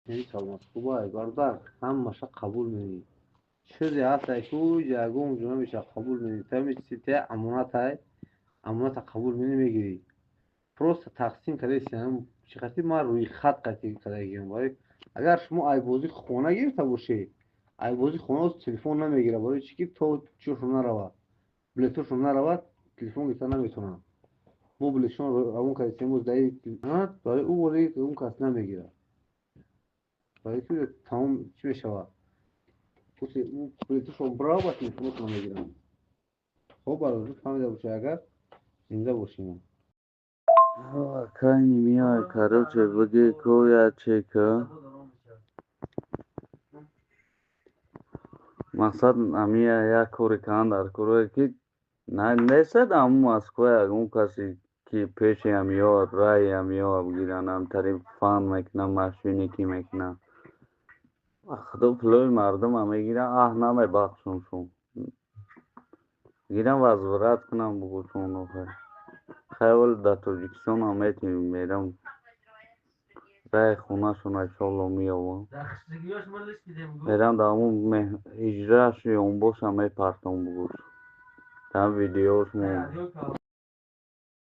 Саломат, хубай, бародар, ҳамаша қабул менӣ. Чизе ҳастай, ку ягон ҷо намеша қабул менӣ. Тами чизи амонатай, амоната қабул менӣ, мегирӣ. Просто тақсим кардеси, чӣ қати ман рӯи хат қатӣ кардагиам. Барои агар шумо айбозӣ хона гирифта бошед, айбозӣ хона телефон намегирад. Барои чӣ ки то чӯшон наравад, билетошон наравад, телефон гирифта наметавонанд. Мо билетшон равон кардем даи, барои ӯ вале он кас намегирад. Барои ки тамом чӣ мешавад? Билетошон бирава, ба телефонотон мегиранд. Хоб, бародар, фаҳмида бошед, агар зинда бошем. Кайни миёй, короче, бигӣ ку ячейка. Мақсад амия як коре кунанд дар корое ки нестад, аму Москва ягон касе ки пеши амиё раи амиё бигиранд, амтари фан мекунанд, машине ки мекунанд. Худо пулои мардума мегиранд, аҳ, намебахшоншон. Гирам, возврат кунам, бугӯшон охир. Хайвол дар Тоҷикистонам метавонем, мерам раи хонашона, иншоалло, меёвам. Мерам дар ҳамун ҳиҷраши ёнбоша мепартом, бугӯш. Дар видеош мо.